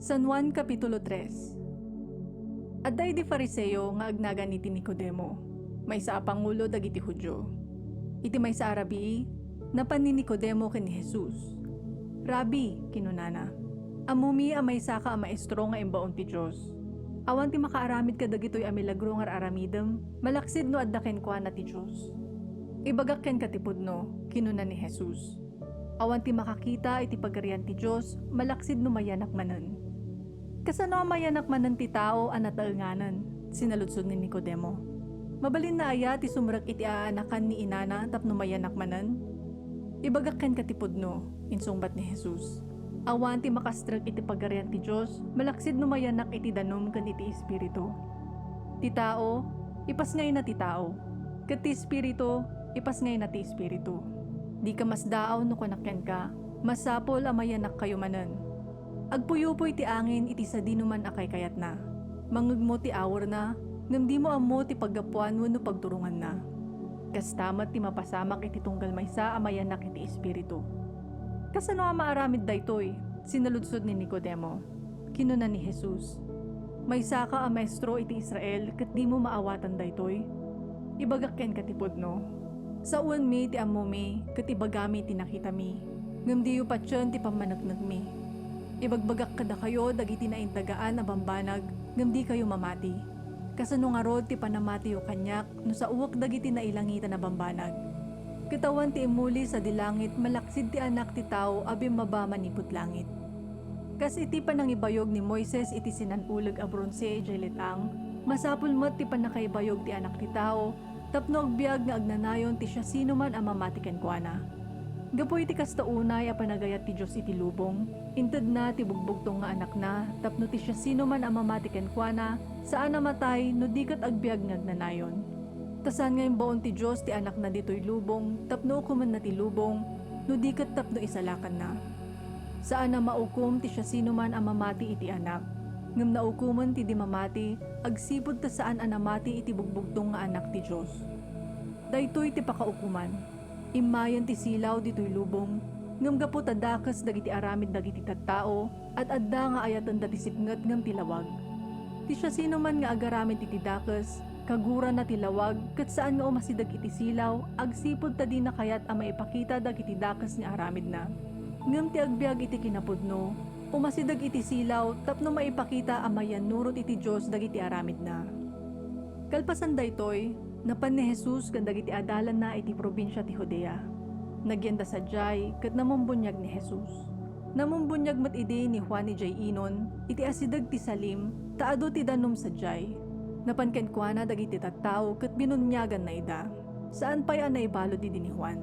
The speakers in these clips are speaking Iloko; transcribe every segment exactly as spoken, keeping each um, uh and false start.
San Juan Kapitulo tres. Adda idi Fariseo nga agnagan ni Nicodemo, maysa a pangulo dagiti Judio. Iti maysa a rabii, napan ni Nicodemo ken ni Jesus. "Rabbi," kinunana, "ammomi a maysaka a maestro nga imbaon ti Dios. Awan ti makaaramid kadagitoy a milagro nga ar-aramidem malaksid no adda kenkuana ti Dios." "Ibagak kenka ti pudno," kinuna ni Jesus. "Awan ti makakita iti Pagarian ti Dios malaksid no mayanak manen." "Kasano a mayanak manen ti tao a nataenganen?" sinaludsod ni Nicodemo. "Mabalinna aya ti sumrek iti aanakan ni inana tapno mayanak manen?" "Ibagak kenka ti pudno," insungbat ni Jesus. "Awan ti makastrek iti Pagarian ti Dios malaksid no mayanak iti danum ken iti Espiritu. Ti tao, ipasngayna ti tao, ket ti Espiritu, ipasngayna ti Espiritu. Dika masdaaw no kunak kenka, 'Masapul a mayanakkayo manen.' Agpuyupoy ti angin iti sadinoman a kaykayatna. Mangngegmo ti awerna, ngem dimo ammo ti paggapuan wenno pagturonganna. Kasta met ti mapasamak iti tunggal maysa a mayanak iti Espiritu." "Kasano a maaramid daytoy?" sinaludsod ni Nicodemo. Kinuna ni Jesus, "Maysaka a maestro iti Israel ket dimo maawatan daytoy? Ibagak kenka ti pudno. Sawenmi ti ammomi ket ibagami ti nakitami, ngem diyo patien ti pammaneknekmi. Ibagbagak kadakayo dagiti naindagaan a bambanag, ngem dikayo mamati. Kasano ngarud ti panamatiyo kaniak no saoek dagiti nailangitan a bambanag? Ket awan ti immuli sadi langit malaksid ti Anak ti Tao a bimmaba manipud langit. Kas iti panangibayog ni Moises iti sinan-uleg a bronse idiay let-ang, masapul met ti pannakaibayog ti Anak ti Tao tapno agbiag nga agnanayon ti siasinoman a mamati kenkuana. Gapu iti kasta unay a panagayat ti Dios iti lubong, intedna ti bugbugtong nga Anakna tapno ti siasinoman a mamati kenkuana, saan a matay no di ket agbiag nga agnanayon. Ta saan nga imbaon ti Dios ti Anakna ditoy lubong tapno ukomenna ti lubong, no di ket tapno isalakanna. Saan a maukom ti siasinoman a mamati iti Anak, ngem naukomen ti di mamati agsipud ta saan a namati iti bugbugtong nga Anak ti Dios. Daytoy ti pakaukoman: immayen ti silaw ditoy lubong, ngem gapu ta dakes dagiti aramid dagiti tattao, ad-adda nga ayatenda ti sipnget ngem ti lawag. Ti siasinoman nga agaramid iti dakes, kagurana ti lawag ket saan nga umasideg iti silaw agsipud ta dina kayat a maipakita dagiti dakes nga aramidna. Ngem ti agbiag iti kinapudno, umasideg iti silaw tapno maipakita a mayannurot iti Dios dagiti aramidna. Kalpasan daytoy, napan ni Jesus ken dagiti adalanna iti probinsia ti Judea. Nagyanda sadiay ket namumbuniag ni Jesus. Namumbuniag met idi ni Juan idiay Enon, iti asideg ti Salim, ta adu ti danum sadiay. Napan kenkuana dagiti tattao ket binuniaganna ida. Saan pay a naibalud idi ni Juan.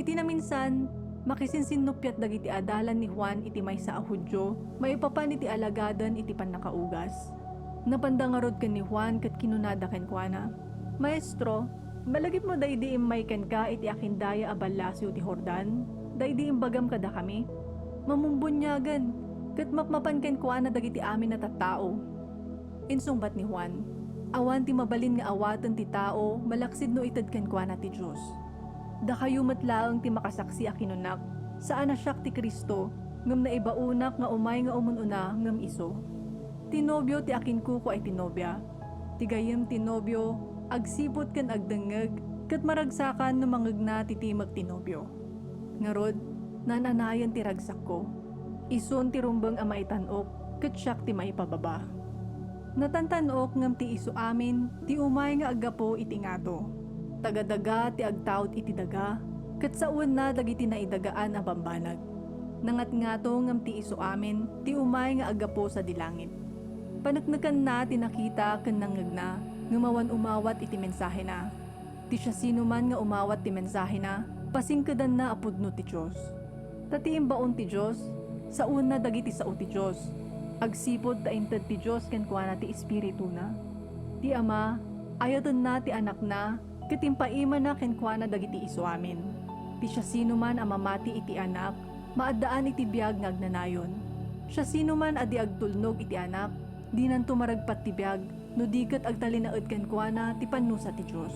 Iti naminsan, makisinsinnuppiat dagiti adalan ni Juan iti maysa a Judio maipapan iti alagaden iti pannakaugas. Napanda ngarud ken ni Juan ket kinunada kenkuana, "Maestro, malagipmo daydi immay kenka iti akindaya a ballasiw ti Jordan, daydi imbagam kadakami, 'Mamumbuniagen, ket mapmapan kenkuana dagiti amin a tattao.'" Insungbat ni Juan, "Awan ti mabalin nga awaten ti tao malaksid no ited kenkuana ti Dios. Dakayo met laeng ti makasaksi a kinunak, 'Saan a siak ti Cristo, ngem naibaonak nga umay nga umun-una ngem isu.' Ti nobio ti akinkukua iti nobia. Ti gayyem ti nobio agsipud ken agdengngeg, ket maragsakan no mangngegna ti timek ti nobio. Ngarud, naan-anayen ti ragsakko. Isun ti rumbeng a maitan-ok, ket siak ti maipababa. Natantan-ok ngem ti isu amin ti umay nga aggapu iti ngato. Taga daga ti agtaud iti daga, ket sawenna dagiti naidagaan a bambanag. Nangatngato ngem ti isu amin ti umay nga aggapu sadi langit. Paneknekanna ti nakita ken nangngegna, ngem awan umawat iti mensahena. Ti siasinoman nga umawat ti mensahena, pasingkedanna a pudno ti Dios. Ta ti imbaon ti Dios, saona dagiti sao ti Dios, agsipud ta inted ti Dios kenkuana ti Espirituna. Ti Ama, ayatenna ti Anakna, ket impaimana kenkuana dagiti isu amin. Ti siasinoman a mamati iti Anak, maaddaan iti biag nga agnanayon. Siasinoman a di agtulnog iti Anak, dinanto maragpat ti biag, no di ket agtalinaed kenkuana ti pannusa ti Dios.